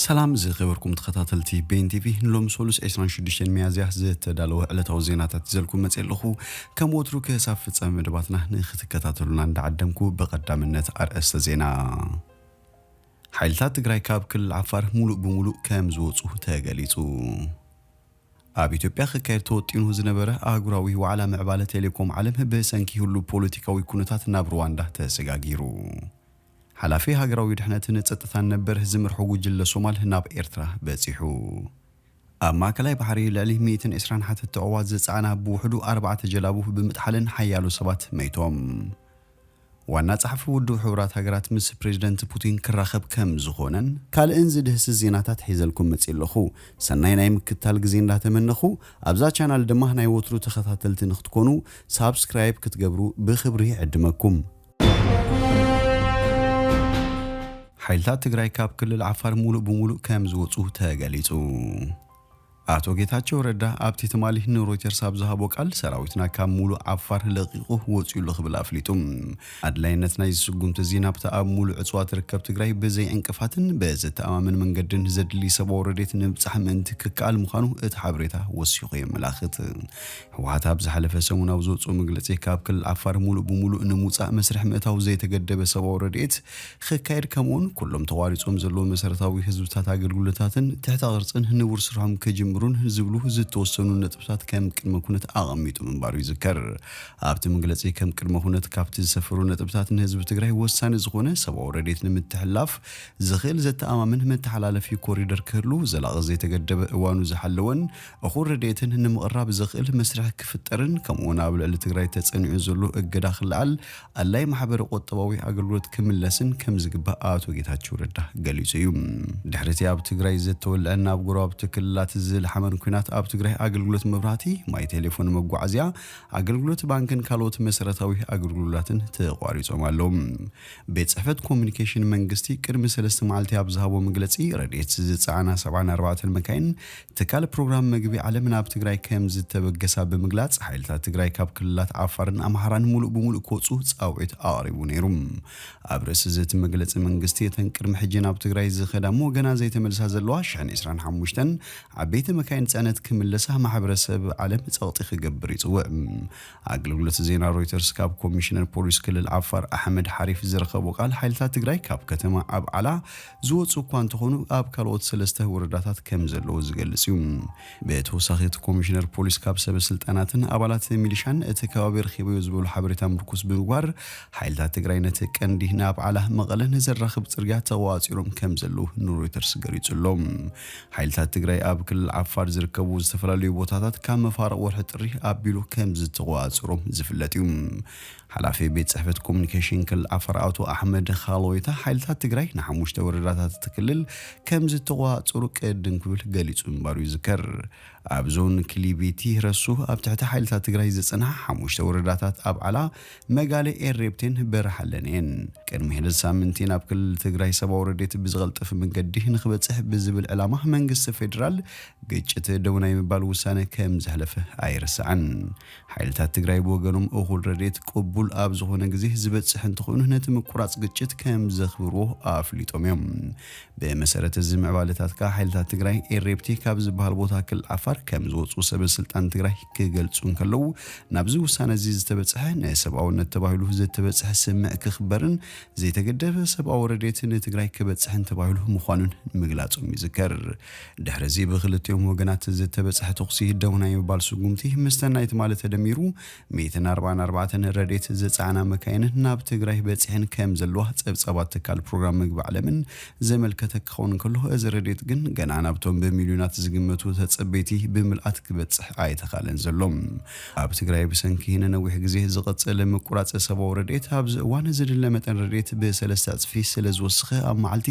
ሰላም ዝኸበርኩም ተኸታተልቲ ቤን ቲቪ፣ ንሎም ሰሉስ ዕስራን ሽዱሽተን ሚያዝያ ዝተዳለወ ዕለታዊ ዜናታት ይዘልኩም መጽእ ኣለኹ። ከም ወትሩ ክሳብ ፍጻመ መደባትና ንክትከታተሉና እንዳዓደምኩ፣ ብቐዳምነት ኣርእስተ ዜና። ሓይልታት ትግራይ ካብ ክልል ዓፋር ሙሉእ ብሙሉእ ከም ዝወጹ ተገሊጹ። ኣብ ኢትዮጵያ ክካየድ ተወጢኑ ዝነበረ ኣህጉራዊ ዋዕላ ምዕባለ ቴሌኮም ዓለም ብሰንኪ ህሉ ፖለቲካዊ ኩነታት ናብ ሩዋንዳ ተሰጋጊሩ። ሓላፊ ሃገራዊ ድሕነትን ጸጥታን ነበር ዝመርሖ ጉጅለ ሶማል ናብ ኤርትራ በጺሑ። ኣብ ማእከላይ ባሕሪ ልዕሊ ሚእትን ዕስራን ሓተቲ ኣዕዋፍ ዝጸዓና ብውሕዱ ኣርባዕተ ጀላቡ ብምጥሓለን ሓያሎ ሰባት መይቶም። ዋና ጸሓፊ ውድብ ሕቡራት ሃገራት ምስ ፕሬዚደንት ፑቲን ክራኸብ ከም ዝኾነን ካልእን ዝድህስስ ዜናታት ሒዘልኩም መጽእ ኣለኹ። ሰናይ ናይ ምክትታል ግዜ እንዳተመነኹ፣ ኣብዛ ቻናል ድማ ናይ ወትሩ ተኸታተልቲ ንክትኮኑ ሳብስክራይብ ክትገብሩ ብኽብሪ ይዕድመኩም። ሓይልታት ትግራይ ካብ ክልል ዓፋር ሙሉእ ብሙሉእ ከም ዝወጹ ተገሊጹ። ኣቶ ጌታቸው ረዳ ኣብቲ ትማሊ ንሮይተርስ ኣብ ዝሃቦ ቃል፣ ሰራዊትና ካብ ሙሉእ ዓፋር ለቂቑ ወጺኡ ኣሎ ክብል ኣፍሊጡ። ኣድላይነት ናይዚ ስጉምቲ እዚ ናብታ ኣብ ሙሉእ ዕጽዋ ትርከብ ትግራይ ብዘይ ዕንቅፋትን ብዘተኣማምን መንገድን ዘድሊ ሰብኣዊ ረድኤት ንምብጻሕ ምእንቲ ክከኣል ምዃኑ እቲ ሓበሬታ ወሲኹ የመላኽት። ህወሓት ኣብ ዝሓለፈ ሰሙን ኣብ ዘውፅኦ መግለፂ፣ ካብ ክልል ዓፋር ሙሉእ ብሙሉእ ንምውፃእ መስርሕ ምእታው ዘይተገደበ ሰብኣዊ ረድኤት ክካየድ፣ ከምኡውን ኩሎም ተቋሪጾም ዘለዉ መሰረታዊ ህዝብታት ኣገልግሎታትን ትሕተ ቅርጽን ንቡር ስርሖም ክጅምሩን ዝብሉ ዝተወሰኑ ነጥብታት ከም ቅድመ ኩነት ኣቐሚጡ ምንባሩ ይዝከር። ኣብቲ መግለጺ ከም ቅድመ ኩነት ካብቲ ዝሰፈሩ ነጥብታት ንህዝቢ ትግራይ ወሳኒ ዝኾነ ሰብኣዊ ረድኤት ንምትሕልላፍ ዝኽእል ዘተኣማምን መተሓላለፊ ኮሪደር ክህሉ፣ ዘላቒ ዘይተገደበ እዋኑ ዝሓለወን እኹል ረድኤትን ንምቕራብ ዘኽእል መስርሕ ክፍጠርን፣ ከምኡውን ኣብ ልዕሊ ትግራይ ተጸኒዑ ዘሎ እገዳ ክለዓል፣ ኣድላይ ማሕበረ ቁጠባዊ ኣገልግሎት ክምለስን ከም ዝግባእ ኣቶ ጌታቸው ረዳ ገሊጹ እዩ። ድሕሪ እቲ ኣብ ትግራይ ዝተወልዐን ናብ ጎረባብቲ ክልላት ዝለሓመን ኲናት፣ ኣብ ትግራይ ኣገልግሎት መብራህቲ፣ ማይ፣ ቴሌፎን፣ መጓዓዝያ፣ ኣገልግሎት ባንክን ካልኦት መሰረታዊ ኣገልግሎታትን ተቋሪጾም ኣለዉ። ቤት ጽሕፈት ኮሚኒኬሽን መንግስቲ ቅድሚ ሰለስተ መዓልቲ ኣብ ዝሃቦ መግለጺ፣ ረድኤት ዝጸዓና ሰብዓን ኣርባዕተን መካይን ትካል ፕሮግራም መግቢ ዓለም ናብ ትግራይ ከም ዝተበገሳ ብምግላጽ፣ ሓይልታት ትግራይ ካብ ክልላት ዓፋርን ኣምሓራን ሙሉእ ብሙሉእ ክወጹ ጻውዒት ኣቕሪቡ ነይሩ። ኣብ ርእሲ እዚ እቲ መግለጺ መንግስቲ፣ እተን ቅድሚ ሕጂ ናብ ትግራይ ዝኸዳ እሞ ገና ዘይተመልሳ ዘለዋ ሽሕን ዕስራን ሓሙሽተን ዓበይቲ መካይን ጽዕነት ክምለሳ ማሕበረሰብ ዓለም ጸቕጢ ክገብር ይጽውዕ። ኣገልግሎት ዜና ሮይተርስ ካብ ኮሚሽነር ፖሊስ ክልል ዓፋር ኣሕመድ ሓሪፍ ዝረኸቦ ቃል፣ ሓይልታት ትግራይ ካብ ከተማ ኣብዓላ ዝወፁ እኳ እንተኾኑ፣ ኣብ ካልኦት ሰለስተ ወረዳታት ከም ዘለዉ ዝገልጽ እዩ። ብተወሳኺ፣ እቲ ኮሚሽነር ፖሊስ ካብ ሰበ ስልጣናትን ኣባላት ሚሊሻን እቲ ከባቢ ረኺበዮ ዝበሉ ሓበሬታ ምርኩስ ብምግባር፣ ሓይልታት ትግራይ ነቲ ቀንዲ ንኣብዓላ መቐለን ዘራኽብ ጽርግያ ተቋጺሮም ከም ዘለዉ ንሮይተርስ ገሊጹ ኣሎ። ሓይልታት ትግራይ ኣብ ክልል ዓፋር ዝርከቡ ዝተፈላለዩ ቦታታት ካብ መፋርቕ ወርሒ ጥሪ ኣቢሉ ከም ዝተቆጻጸሮም ዝፍለጥ እዩ። ሓላፊ ቤት ጽሕፈት ኮሚኒኬሽን ክልል ዓፋር ኣቶ ኣሕመድ ኻሎይታ፣ ሓይልታት ትግራይ ንሓሙሽተ ወረዳታት እቲ ክልል ከም ዝተቆጻጸሩ ቅድም ክብል ገሊጹ ምንባሩ ይዝከር። ኣብ ዞን ክሊቢቲ ረሱ ኣብ ትሕቲ ሓይልታት ትግራይ ዝጸንሓ ሓሙሽተ ወረዳታት ኣብዓላ፣ መጋሌ፣ ኤሬፕቴን በረሃለን እየን። ቅድሚ ሕደ ሳምንቲ ናብ ክልል ትግራይ ሰብኣዊ ረድኤት ብዝቐልጠፈ መንገዲ ንክበጽሕ ብዝብል ዕላማ መንግስቲ ፌዴራል ግጭት ደው ናይ ምባል ውሳነ ከም ዘሕለፈ ኣይርሳዕን። ሓይልታት ትግራይ ብወገኖም፣ እኹል ረድኤት ቅቡል ኣብ ዝኾነ ግዜ ዝበጽሕ እንተኾይኑ፣ ነቲ ምቁራጽ ግጭት ከም ዘኽብርዎ ኣፍሊጦም እዮም። ብመሰረት እዚ ምዕባለታት ከኣ፣ ሓይልታት ትግራይ ኤሬፕቲ ካብ ዝበሃል ቦታ ክልል ዓፋር ከም ዝወጹ ሰበ ስልጣን ትግራይ ክገልጹ እንከለዉ፣ ናብዚ ውሳነ እዚ ዝተበጽሐ ንሰብኣውነት ተባሂሉ ዝተበጽሐ ስምዕ ክኽበርን ዘይተገደበ ሰብኣዊ ረድኤት ንትግራይ ክበጽሕን ተባሂሉ ምዃኑን ምግላጾም ይዝከር። ድሕሪ እዚ ብክልቲኦም ወገናት ዝተበጽሐ ተኹሲ ደው ናይ ምባል ስጉምቲ፣ ምስተን ናይ ትማሊ ተደሚሩ፣ ሚእትን ኣርባን ኣርባዕተን ረድኤት ዝጸዓና መካይን ናብ ትግራይ በጺሐን ከም ዘለዋ ጸብጻባት ትካል ፕሮግራም ምግቢ ዓለምን ዘመልከተ ክኸውን እንከሎ፣ እዚ ረድኤት ግን ገና ናብቶም ብሚልዮናት ዝግመቱ ተጸበይቲ ብምልኣት ክበጽሕ ኣይተኻለን ዘሎ። ኣብ ትግራይ ብሰንኪ ንነዊሕ ግዜ ዝቐጸለ ምቁራጽ ሰብኣዊ ረድኤት፣ ኣብዚ እዋን ዝድለ መጠን ረድኤት ብሰለስተ ዕጽፊ ስለ ዝወሰኸ፣ ኣብ መዓልቲ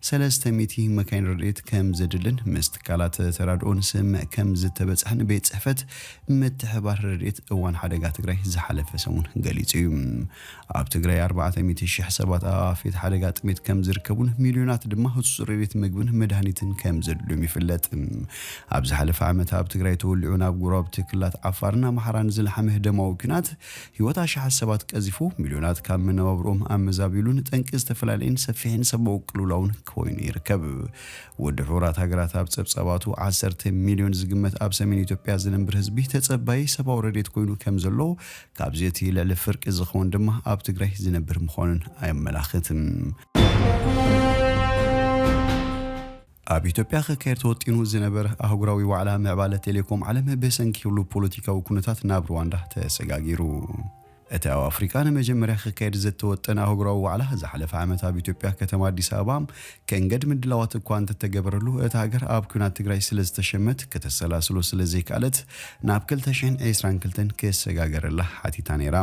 ሰለስተ ሚእቲ መካይን ረድኤት ከም ዘድልን ምስ ትካላት ተራድኦን ስምዕ ከም ዝተበጽሐን ቤት ጽሕፈት ምትሕባር ረድኤት እዋን ሓደጋ ትግራይ ዝሓለፈ ሰሙን ገሊጹ እዩ። ኣብ ትግራይ ኣርባዕተ ሚእቲ ሺሕ ሰባት ኣብ ኣፌት ሓደጋ ጥሜት ከም ዝርከቡን ሚልዮናት ድማ ህጹጽ ረድኤት ምግብን መድሃኒትን ከም ዘድልዮም ይፍለጥ። ኣብ ዝሓለፈ ዓመት ኣብ ትግራይ ተወሊዑ ናብ ጎረባብቲ ክልላት ዓፋርን ኣምሓራን ዝለሓመ ደማዊ ኲናት ህይወት ኣሽሓት ሰባት ቀዚፉ፣ ሚልዮናት ካብ መነባብሮኦም ኣመዛቢሉን ጠንቂ ዝተፈላለየን ሰፊሕን ሰብኣዊ ቅልውላውን ኮይኑ ይርከብ። ውድብ ሕቡራት ሃገራት ኣብ ጸብጻባቱ ዓሰርተ ሚልዮን ዝግመት ኣብ ሰሜን ኢትዮጵያ ዝነብር ህዝቢ ተጸባዪ ሰብኣዊ ረድኤት ኮይኑ ከም ዘሎ፣ ካብዚ እቲ ልዕሊ ፍርቂ ዝኸውን ድማ ኣብ ትግራይ ዝነብር ምዃኑን ኣየመላኽትን። ኣብ ኢትዮጵያ ክካየድ ተወጢኑ ዝነበረ ኣህጉራዊ ዋዕላ ምዕባለ ቴሌኮም ዓለም ብሰንኪ ህሉ ፖለቲካዊ ኩነታት ናብ ሩዋንዳ ተሰጋጊሩ። እቲ ኣብ ኣፍሪቃ ንመጀመርያ ክካየድ ዝተወጠነ ኣህጉራዊ ዋዕላ ዝሓለፈ ዓመት ኣብ ኢትዮጵያ ከተማ ኣዲስ ኣበባ ከእንገድ ምድላዋት እኳ እንተተገበረሉ፣ እታ ሃገር ኣብ ኲናት ትግራይ ስለ ዝተሸመት ከተሰላስሎ ስለ ዘይከኣለት ናብ ክልተ ሽሕን ዕስራን ክልተን ክሰጋገረላ ሓቲታ ነይራ።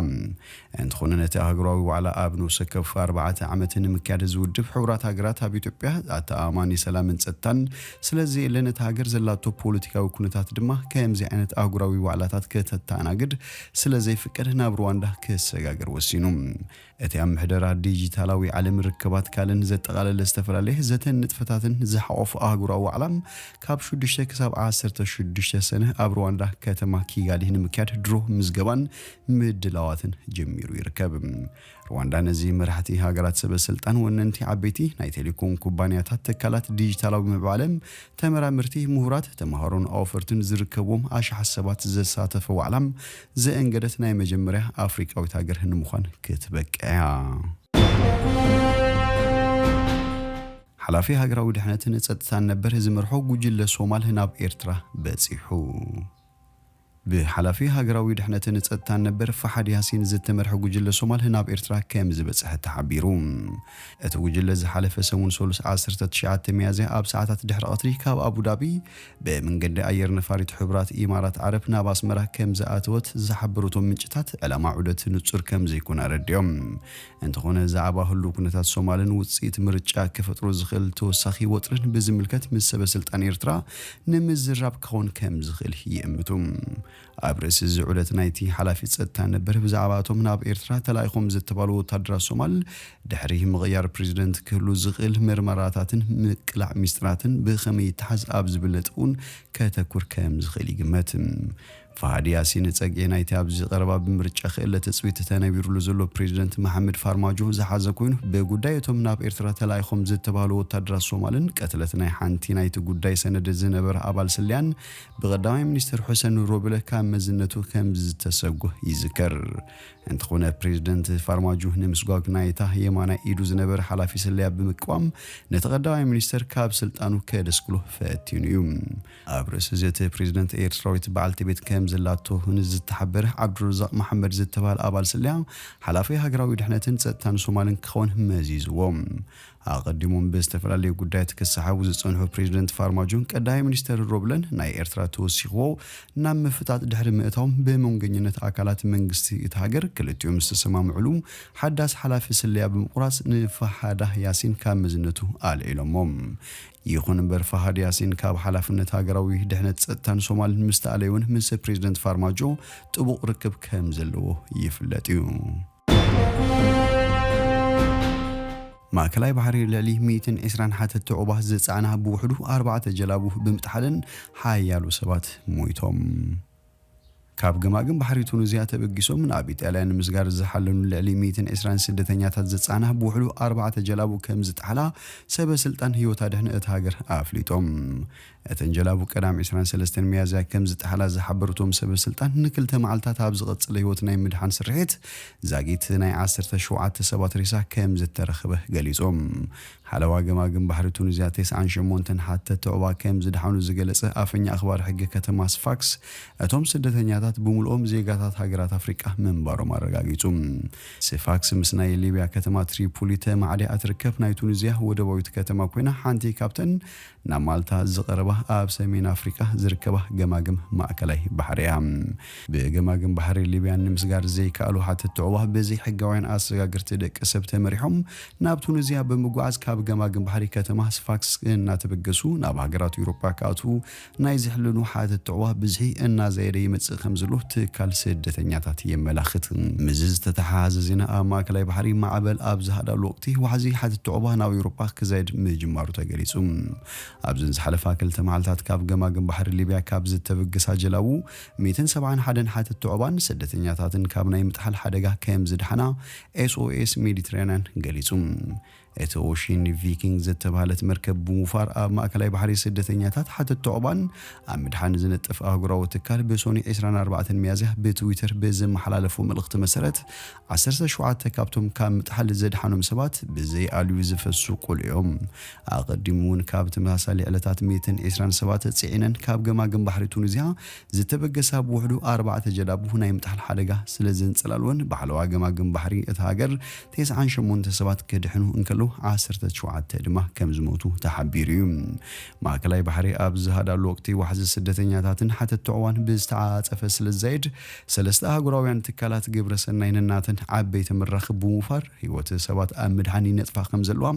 እንተኾነ ነቲ ኣህጉራዊ ዋዕላ ኣብ ንኡስ ወከፍ ኣርባዕተ ዓመት ንምክያድ ዝውድብ ሕቡራት ሃገራት ኣብ ኢትዮጵያ ኣተኣማኒ ሰላምን ጸጥታን ስለ ዘየለ ነቲ ሃገር ዘላቶ ፖለቲካዊ ኩነታት ድማ ከምዚ ዓይነት ኣህጉራዊ ዋዕላታት ከተተኣናግድ ስለ ዘይፍቀድ ናብ ሩዋንዳ ክሰጋገር ወሲኑ። እቲ ኣብ ምሕደራ ዲጂታላዊ ዓለም ርክባት ካልእን ዘጠቓለለ ዝተፈላለየ ዘተን ንጥፈታትን ዝሓቆፉ ኣህጉራዊ ዋዕላ ካብ ሽዱሽተ ክሳብ ዓሰርተ ሽዱሽተ ሰነ ኣብ ሩዋንዳ ከተማ ኪጋሊ ንምክያድ ድሮ ምዝገባን ምድላዋትን ጀሚሩ ይርከብ። ሩዋንዳ ነዚ መራሕቲ ሃገራት ሰበ ስልጣን ወነንቲ ዓበይቲ ናይ ቴሌኮም ኩባንያታት ትካላት ዲጂታላዊ ምዕባለ ተመራመርቲ፣ ምሁራት፣ ተምሃሮን ኣውፈርትን ዝርከብዎም ኣሽሓት ሰባት ዘሳተፈ ዋዕላ ዘእንገደት ናይ መጀመርያ ኣፍሪቃዊት ሃገር ንምዃን ክትበቅዕ እያ። ሓላፊ ሃገራዊ ድሕነትን ጸጥታን ነበር ዝመርሖ ጉጅለ ሶማል ናብ ኤርትራ በጺሑ። ብሓላፊ ሃገራዊ ድሕነትን ጸጥታን ነበር ፋሓድ ያሲን ዝተመርሐ ጉጅለ ሶማል ናብ ኤርትራ ከም ዝበጽሐ ተሓቢሩ። እቲ ጉጅለ ዝሓለፈ ሰሙን ሰሉስ ዓሰርተ ትሽዓተ ሚያዝያ ኣብ ሰዓታት ድሕሪ ቀትሪ ካብ ኣቡዳቢ ብመንገዲ ኣየር ነፋሪት ሕቡራት ኢማራት ዓረብ ናብ ኣስመራ ከም ዝኣተወት ዝሓበሩቶም ምንጭታት፣ ዕላማ ዑደት ንጹር ከም ዘይኮነ ኣረዲኦም። እንተኾነ ዛዕባ ህሉ ኩነታት ሶማልን ውጽኢት ምርጫ ክፈጥሮ ዝኽእል ተወሳኺ ወጥርን ብዝምልከት ምስ ሰበ ስልጣን ኤርትራ ንምዝራብ ክኸውን ከም ዝኽእል ይእምቱ። ኣብ ርእሲ እዚ ዑደት ናይቲ ሓላፊ ጸጥታ ነበር ብዛዕባ እቶም ናብ ኤርትራ ተላኢኾም ዝተባሉ ወታደራት ሶማል ድሕሪ ምቕያር ፕሬዚደንት ክህሉ ዝኽእል ምርመራታትን ምቅላዕ ሚስጥራትን ብኸመይ ይተሓዝ ኣብ ዝብል ነጥቢ እውን ከተኩር ከም ዝኽእል ይግመት። ፋሃድ ያሲን ጸግዒ ናይቲ ኣብዚ ቀረባ ብምርጫ ክእለ ትጽቢት ተነቢሩሉ ዘሎ ፕሬዚደንት መሓመድ ፋርማጆ ዝሓዘ ኮይኑ፣ ብጉዳይ እቶም ናብ ኤርትራ ተላኢኾም ዝተባህሉ ወታደራት ሶማልን ቅትለት ናይ ሓንቲ ናይቲ ጉዳይ ሰነድ ዝነበረ ኣባል ስለያን ብቐዳማይ ሚኒስትር ሑሰን ሮብለ ካብ መዝነቱ ከም ዝተሰጎ ይዝከር። እንተኾነ ፕሬዚደንት ፋርማጆ ንምስጓግ ናይታ የማናይ ኢዱ ዝነበረ ሓላፊ ስለያ ብምቅዋም ነቲ ቀዳማይ ሚኒስትር ካብ ስልጣኑ ከደስክሎ ፈቲኑ እዩ። ኣብ ርእሲ እዚ እቲ ፕሬዚደንት ኤርትራዊት በዓልቲ ቤት ከም ዘላቶ ንዝተሓበረ ዓብዱረዛቕ መሓመድ ዝተባህለ ኣባል ስለያ ሓላፊ ሃገራዊ ድሕነትን ጸጥታን ሶማልን ክኸውን መዚዝዎ። ኣቐዲሞም ብዝተፈላለዩ ጉዳያት ክሰሓቡ ዝጸንሑ ፕሬዚደንት ፋርማጆን ቀዳማይ ሚኒስተር ሮብለን ናይ ኤርትራ ተወሲኽዎ ናብ ምፍጣጥ ድሕሪ ምእታዎም ብመንገኝነት ኣካላት መንግስቲ እቲ ሃገር ክልቲኦም ዝተሰማምዕሉ ሓዳስ ሓላፊ ስለያ ብምቑራጽ ንፋሓዳ ያሲን ካብ መዝነቱ ኣልዒሎሞ። ይኹን እምበር ፋሃድ ያሲን ካብ ሓላፍነት ሃገራዊ ድሕነት ጸጥታን ሶማልን ምስ ተኣለየ እውን ምስ ፕሬዚደንት ፋርማጆ ጥቡቕ ርክብ ከም ዘለዎ ይፍለጥ እዩ። ማእከላይ ባሕሪ ልዕሊ ሚእትን ዕስራን ሓተቲ ዑባ ዝጸዓና ብውሕዱ ኣርባዕተ ጀላቡ ብምጥሓለን ሓያሎ ሰባት ሞይቶም። ካብ ገማግም ባሕሪ ቱኒዝያ ተበጊሶም ናብ ኢጣልያ ንምስጋር ዝሓለኑ ልዕሊ ሚእትን ዕስራን ስደተኛታት ዝጸዓና ብውሕዱ ኣርባዕተ ጀላቡ ከም ዝጠሓላ ሰበ ስልጣን ህይወት ኣድሕን እታ ሃገር ኣፍሊጦም። እተን ጀላቡ ቀዳም ዕስራን ሰለስተን ሚያዝያ ከም ዝጠሓላ ዝሓበሩቶም ሰበ ስልጣን ንክልተ መዓልታት ኣብ ዝቐጸለ ህይወት ናይ ምድሓን ስርሒት ዛጊት ናይ ዓሰርተ ሸውዓተ ሰባት ሬሳ ከም ዝተረኸበ ገሊጾም። ሓለዋ ገማግም ባሕሪ ቱኒዝያ ተስዓን ሸሞንተን ሓተቲ ዑባ ከም ዝደሓኑ ዝገለጸ ኣፈኛ ኣኽባሪ ሕጊ ከተማ ስፋክስ፣ እቶም ስደተኛታት ብምልኦም ዜጋታት ሃገራት ኣፍሪቃ ምንባሮም ኣረጋጊጹ። ስፋክስ ምስ ናይ ሊብያ ከተማ ትሪፖሊ ተማዕዲኣ ትርከብ ናይ ቱኒዝያ ወደባዊት ከተማ ኮይና፣ ሓንቲ ካብተን ናብ ማልታ ዝቐረባ ኣብ ሰሜን ኣፍሪቃ ዝርከባ ገማግም ማእከላይ ባሕሪ እያ። ብገማግም ባሕሪ ሊብያ ንምስጋር ዘይከኣሉ ሓተቲ ዑባ ብዘይሕጋውያን ኣሰጋገርቲ ደቂ ሰብ ተመሪሖም ናብ ቱኒዝያ ብምጉዓዝ ካብ ገማግም ባሕሪ ከተማ ስፋክስ እናተበገሱ ናብ ሃገራት ኤውሮጳ ክኣትዉ ናይ ዝሕልኑ ሓተቲ ዑባ ብዝሒ እናዘየደ ይመጽእ ከም ዘሎ ትካል ስደተኛታት የመላኽት። ምስዚ ዝተተሓሓዘ ዜና ኣብ ማእከላይ ባሕሪ ማዕበል ኣብ ዝሃዳሉ ወቕቲ ዋሕዚ ሓተቲ ዑባ ናብ ኤውሮጳ ክዛይድ ምጅማሩ ተገሊጹ። ኣብዘን ዝሓለፋ ክልተ መዓልታት ካብ ገማግም ባሕሪ ሊብያ ካብ ዝተበገሳ ጀላቡ ሚእትን ሰብዓን ሓደን ሓተቲ ዑቕባን ስደተኛታትን ካብ ናይ ምጥሓል ሓደጋ ከም ዝድሓና ኤስኦኤስ ሜዲትራንያን ገሊጹ። እቲ ኦሽን ቪኪንግ ዝተባህለት መርከብ ብምውፋር ኣብ ማእከላይ ባሕሪ ስደተኛታት ሓተቲ ዑቕባን ኣብ ምድሓን ዝነጥፍ ኣህጉራዊ ትካል ብሶኒ ዕስራን ኣርባዕተን ሚያዝያ ብትዊተር ብዘመሓላለፎ መልእኽቲ መሰረት፣ ዓሰርተ ሸውዓተ ካብቶም ካብ ምጥሓል ዘድሓኖም ሰባት ብዘይ ኣልዩ ዝፈሱ ቆልዑ እዮም። ኣቐዲሙ እውን ካብ ተመሳሳሊ ዕለታት ሚእትን ዕስራን ሰባት ጽዒነን ካብ ገማግም ባሕሪ ቱኒዝያ ዝተበገሳ ብውሕዱ ኣርባዕተ ጀላቡ ናይ ምጥሓል ሓደጋ ስለ ዘንጸላልወን፣ ባዕለዋ ገማግም ባሕሪ እታ ሃገር ተስዓን ሸሞንተ ሰባት ክድሕኑ እንከለዉ፣ ዓሰርተ ሸውዓተ ድማ ከም ዝሞቱ ተሓቢሩ እዩ። ማእከላይ ባሕሪ ኣብ ዝሃዳሉ ወቅቲ ዋሕዚ ስደተኛታትን ሓተቲ ዑቕባን ብዝተዓጸፈ ስለ ዝዛየድ፣ ሰለስተ ኣህጉራውያን ትካላት ግብረ ሰናይ ነናተን ዓበይቲ መራኽብ ብምውፋር ህይወት ሰባት ኣብ ምድሓን ይነጥፋ ከም ዘለዋ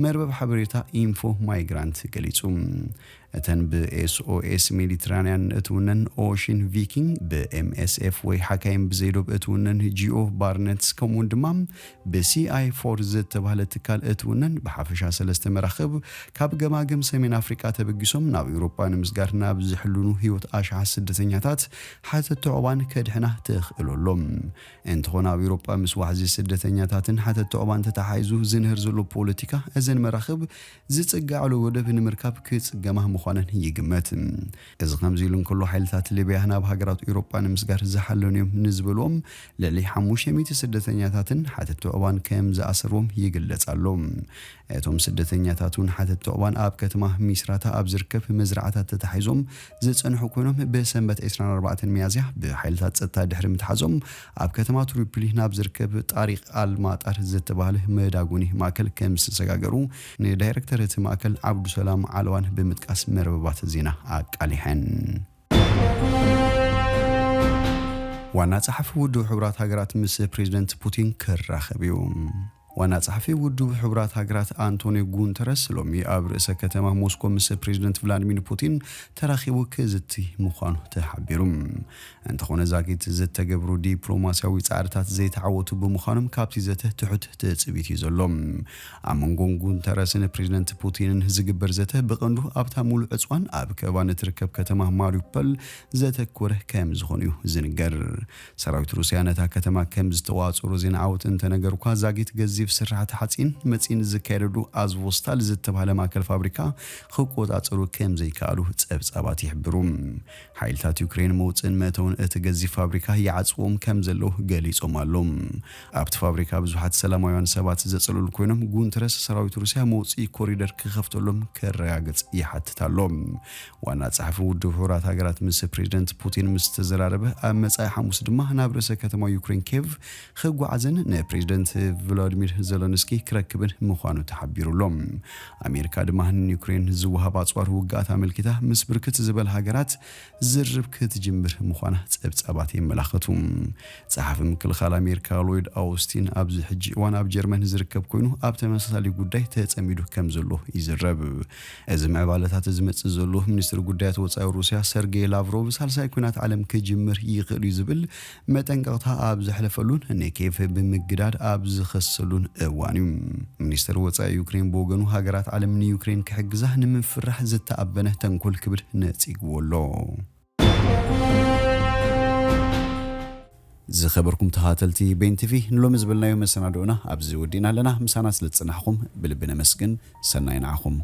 መርበብ ሓበሬታ ኢንፎ ማይግራንት ገሊጹ። እተን ብኤስኦኤስ ሜዲትራንያን እትውነን ኦሽን ቪኪንግ፣ ብኤምኤስኤፍ ወይ ሓካይም ብዘይዶብ እትውነን ጂኦ ባርነትስ፣ ከምኡውን ድማ ብሲኣይ ፎር ዝተባህለ ትካል እትውነን ብሓፈሻ ሰለስተ መራኽብ ካብ ገማግም ሰሜን ኣፍሪቃ ተበጊሶም ናብ ኤውሮጳ ንምስጋር ናብ ዝሕልኑ ህይወት ኣሽሓት ስደተኛታት ሓተቲ ዑቕባን ከድሕና ተኽእሎ ኣሎ። እንተኾነ ኣብ ኤውሮጳ ምስ ዋሕዚ ስደተኛታትን ሓተቲ ዑቕባን ተተሓሒዙ ዝንህር ዘሎ ፖለቲካ፣ እዘን መራኽብ ዝጽግዓሉ ወደብ ንምርካብ ክጽገማ ምዃነን ይግመት። እዚ ከምዚ ኢሉ እንከሎ፣ ሓይልታት ሊብያ ናብ ሃገራት ኤውሮጳ ንምስጋር ዝሓለኑ እዮም ንዝበልዎም ልዕሊ ሓሙሽተ ሚእቲ ስደተኛታትን ሓተቲ ዑቕባን ከም ዝኣሰርዎም ይግለጽ ኣሎ። እቶም ስደተኛታት እውን ሓተቲ ዑቕባን ኣብ ከተማ ሚስራታ ኣብ ዝርከብ መዝራዕታት ተታሒዞም ዝጸንሑ ኮይኖም፣ ብሰንበት ዕስራን ኣርባዕተን ሚያዝያ ብሓይልታት ጸጥታ ድሕሪ ምትሓዞም ኣብ ከተማ ትሪፖሊ ናብ ዝርከብ ጣሪቅ ኣልማጣር ዝተባህለ መዳጎኒ ማእከል ከም ዝተሰጋገሩ ንዳይረክተር እቲ ማእከል ዓብዱሰላም ዓለዋን ብምጥቃስ መርበባት ዜና ኣቃሊሐን። ዋና ጸሓፊ ውድብ ሕቡራት ሃገራት ምስ ፕሬዚደንት ፑቲን ክራኸብ እዩ። ዋና ጸሓፊ ውድብ ሕቡራት ሃገራት ኣንቶኒዮ ጉንተረስ ሎሚ ኣብ ርእሰ ከተማ ሞስኮ ምስ ፕሬዚደንት ቭላዲሚር ፑቲን ተራኺቡ ክዝቲ ምዃኑ ተሓቢሩ። እንተኾነ፣ ዛጊት ዝተገብሩ ዲፕሎማስያዊ ጻዕርታት ዘይተዓወቱ ብምዃኖም፣ ካብቲ ዘተ ትሑት ትጽቢት እዩ ዘሎ። ኣብ መንጎ ጉንተረስን ፕሬዚደንት ፑቲንን ዝግበር ዘተ ብቐንዱ ኣብታ ሙሉእ ዕጽዋን ኣብ ከበባን እትርከብ ከተማ ማሪዩፖል ዘተኮረ ከም ዝኾነ እዩ ዝንገር። ሰራዊት ሩስያ ነታ ከተማ ከም ዝተዋጽሩ ዜና ዓወት እንተነገርኳ፣ ዛጊት ገዚፍ ስራሕቲ ሓጺን መጺን ዝካየደሉ ኣዝቮስታል ዝተባህለ ማእከል ፋብሪካ ክቆጻጸሩ ከም ዘይከኣሉ ጸብጻባት ይሕብሩ። ሓይልታት ዩክሬን መውጽእን መእተውን እቲ ገዚፍ ፋብሪካ ይዓጽዎም ከም ዘለዉ ገሊጾም ኣለዉ። ኣብቲ ፋብሪካ ብዙሓት ሰላማውያን ሰባት ዘጸለሉ ኮይኖም፣ ጉንተረስ ሰራዊት ሩስያ መውጽኢ ኮሪደር ክኸፍተሎም ከረጋግጽ ይሓትት ኣሎ። ዋና ጸሓፊ ውድብ ሕቡራት ሃገራት ምስ ፕሬዚደንት ፑቲን ምስ ተዘራረበ፣ ኣብ መጻኢ ሓሙስ ድማ ናብ ርእሰ ከተማ ዩክሬን ኬቭ ክጓዓዝን ንፕሬዚደንት ቮሎዲሚር ዘለንስኪ ክረክብን ምዃኑ ተሓቢሩ ኣሎ። ኣሜሪካ ድማ ንዩክሬን ዝወሃብ ኣጽዋር ውግኣት ኣመልኪታ ምስ ብርክት ዝበል ሃገራት ዝርርብ ክትጅምር ምዃና ጸብጻባት የመላኽቱ። ጸሓፊ ምክልኻል ኣሜሪካ ሎይድ ኣውስቲን ኣብዚ ሕጂ እዋን ኣብ ጀርመን ዝርከብ ኮይኑ፣ ኣብ ተመሳሳሊ ጉዳይ ተጸሚዱ ከም ዘሎ ይዝረብ። እዚ ምዕባለታት ዝመጽእ ዘሎ፣ ሚኒስትሪ ጉዳያት ወጻኢ ሩስያ ሰርጌይ ላቭሮቭ ሳልሳይ ኲናት ዓለም ክጅምር ይኽእል እዩ ዝብል መጠንቀቕታ ኣብ ዘሕለፈሉን ንኬፍ ብምግዳድ ኣብ ዝኸሰሉን እዋን እዩ። ሚኒስትር ወጻኢ ዩክሬን ብወገኑ፣ ሃገራት ዓለም ንዩክሬን ክሕግዛ ንምፍራሕ ዝተኣበነ ተንኮል ክብል ነጺግዎ ኣሎ። ዝኸበርኩም ተኸታተልቲ ቤን ቲቪ፣ ንሎሚ ዝበልናዮ መሰናድኦና ኣብዚ ወዲእና ኣለና። ምሳና ስለ ዝጸናሕኩም ብልቢ ነመስግን። ሰናይ ንዓኹም።